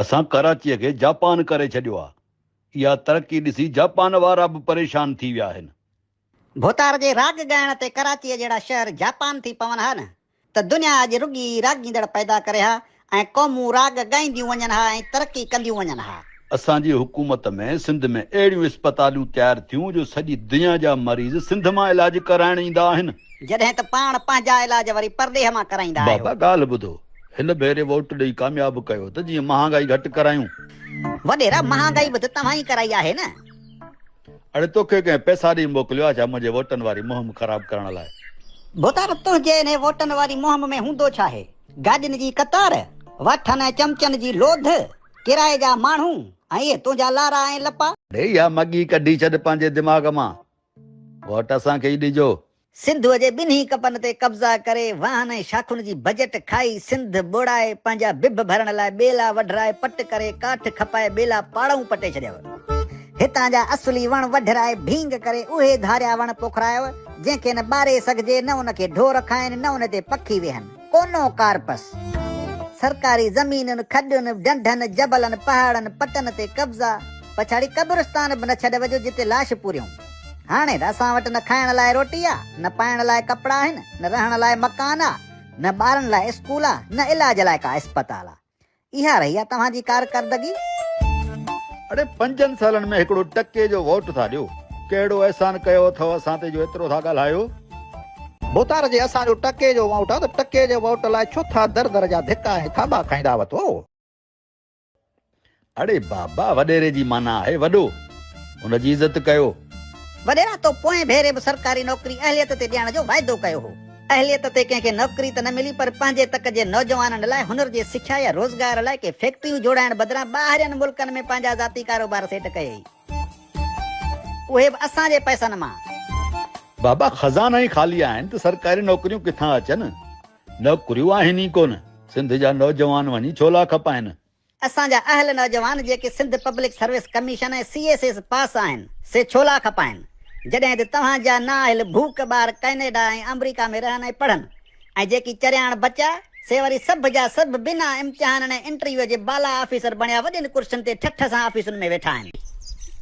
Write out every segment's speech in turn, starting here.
اسان ڪراچيء کي جاپان ڪري ڇڏيو آ. اها ترقي ڏسي جاپان وارا به پريشان ٿي ويا آهن. ڀوتار جي راڳ ڳائڻ تي ڪراچيء جهڙا شهر جاپان ٿي پون ها نه ته دنيا اڄ رڳي راڳيندڙ پيدا ڪري ها ۽ قومون راڳ ڳائينديون وڃن ها ۽ ترقي ڪنديون وڃن ها. اسان جي حڪومت ۾ سنڌ ۾ اهڙيون اسپتاليون تيار ٿيون جو سڄي دنيا جا مريض سنڌ مان علاج ڪرائڻ ايندا آهن. جڏهن ته پاڻ پنهنجا علاج وري پرڏيهه مان ڪرائيندا آهيو. بابا ڳالهه ٻڌو، هن ڀيري ووٽ ڏئي ڪامياب ڪيو ته جيئن مهانگائي گهٽ ڪرايون. وڏيرا مهانگائي به ته توهان ئي ڪرائي آهي نه. اڙي توکي ڪنهن پئسا ڏئي موڪليو آهي ڇا منهنجي ووٽن واري مهم خراب ڪرڻ لاء. ڀوتار تنهنجي انهي ووٽن واري مهم ۾ هوندو ڇاهي؟ گاڏين جي قطار، واٺن ۽ چمچن جي لوڌ، ڪرائي جا ماڻهو ۽ اهي تنهنجا لارا ۽ لپا. اڙي اها مڳي ڪڍي ڇڏ پنهنجي دماغ مان. ووٽ اسان کي ئي ڏجو. سنڌوء جي ٻنهي ڪپن تي قبضا ڪري، واهن ۽ شاخن جي بجيٽ کائي، سنڌ ٻوڙائي، پنهنجا بڀ ڀرڻ لاء ٻيلا وڍرائي پٽ ڪري، ڪاٺ کپائي ٻيلا پاڙئون پٽي ڇڏيو. هتان جا اصلي وڻ وڍرائي ڀينگ ڪري اهي ڌاريا وڻ پوکرايو، جنهن کي نه ٻاري سگهجي، نه ان کي ڍور کائن، نه ان تي پکي ويهن. ڪونو ڪارپس. سرڪاري زمينن، کڏن، ڍنڍن، جبلن، پهاڙن، پٽن تي قبضا، پڇاڙي قبرستان به نه ڇڏيو جو جتي لاش پوريون. هاڻي ته اسان وٽ نه کائڻ لاء روٽي آ، نه پائڻ لاء ڪپڙا آهن، نه رهڻ لاء مڪان آ، نه ٻارن لاء اسڪول آ، نه علاج لاء ڪا اسپتال آ. اها رهي آ توهان جي ڪارڪردگي؟ اڙي پنجن سالن ۾ هڪڙو ٽڪي جو ووٽ ٿا ڏيو، ڪهڙو احسان ڪيو اٿئو اسان تي جو ايترو ٿا ڳالهايو؟ ڀوتار جي اسان جو ٽڪي جو ووٽ آ ته ٽڪي جي ووٽ لاء ڇو ٿا در در جا ڌڪا ۽ ٿاٻا کائيندا وتو؟ اڙي بابا وڏيري جي معنيٰ آهي وڏو، ان جي عزت ڪيو. وڏيرا تو پوئين ڀيري به سرڪاري نوڪري اهليت تي ڏيڻ جو واعدو ڪيو هو. اهليت تي ڪنهن کي نوڪري ته نه ملي پر پنهنجي تڪ جي نوجوانن لاء هنر جي سکيا يا روزگار لاء ڪي فيڪٽريون جوڙائڻ بدران ٻاهرين ملڪن ۾ پنهنجا ذاتي ڪاروبار سيٽ ڪيئي. اهي به اسان جي پئسن مان. بابا خزانا ئي خالي آهن ته سرڪاري نوڪريون ڪٿان اچن؟ نوڪريون آهن ئي ڪونه، سنڌ جا نوجوان وڃي ڇولا کپائن. اسان جا اهل نوجوان جيڪي Sindh public service commission ۽ C S S pass آهن، سي ڇولا کپائن، جڏهن ته توهان جا نااهل ڀوڪ ٻار ڪئنيڊا ۽ آمريڪا ۾ رهن ۽ پڙهن ۽ جيڪي چرياڻ بچيا، سي وري سڀ جا سڀ بنا امتحانن ۽ انٽرويو جي بالا آفيسر بڻيا وڏين ڪرسين تي ٺٺ سان آفيسن ۾ ويٺا آهن.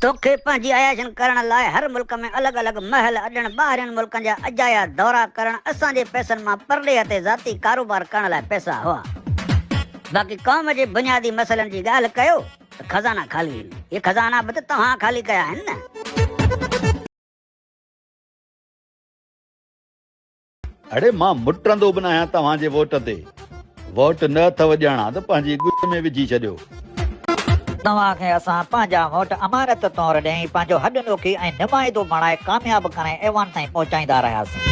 توکي پنهنجي عياشين ڪرڻ لاء هر ملڪ ۾ الڳ الڳ محل اڏڻ، ٻاهرين ملڪن جا اجايا دورا ڪرڻ، اسان جي پئسن مان پرڏيهه تي ذاتي ڪاروبار ڪرڻ لاء پئسا هئا. باقي قوم جي بنيادي مسئلن جي ڳالهه ڪيو ته خزانا خالي آهن. اهي خزانا به ته توهان خالي ڪيا آهن نه. اڙي مان مٽندو به ناهيان توهان جي ووٽ تي. ووٽ نه اٿئو ڏيڻا ته پنهنجي ڳچ ۾ وجهي ڇڏيو. توهان کي اسان پنهنجا ووٽ امانت طور ڏئي پنهنجو هڏ ڏوکي ۽ نمائندو بڻائي ڪامياب ڪري ايوان تائين پهچائيندا رهياسين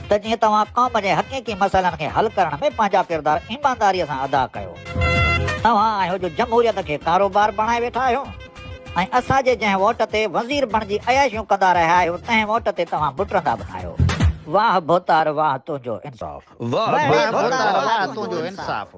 ته جيئن توهان قوم جي حقيقي مسئلن کي حل ڪرڻ ۾ پنهنجا ڪردار ايمانداري سان ادا ڪيو. توهان آهيو جو جمهوريت کي ڪاروبار بڻائي ويٺا آهيو. ۽ اسان جي جنهن ووٽ تي وزير بڻجي عياشيون ڪندا رهيا آهيو تنهن ووٽ تي توهان مٽرندا به ناهيو. واهه ڀوتار واهه تنهنجو انصاف. واهه ڀوتار واهه تنهنجو انصاف.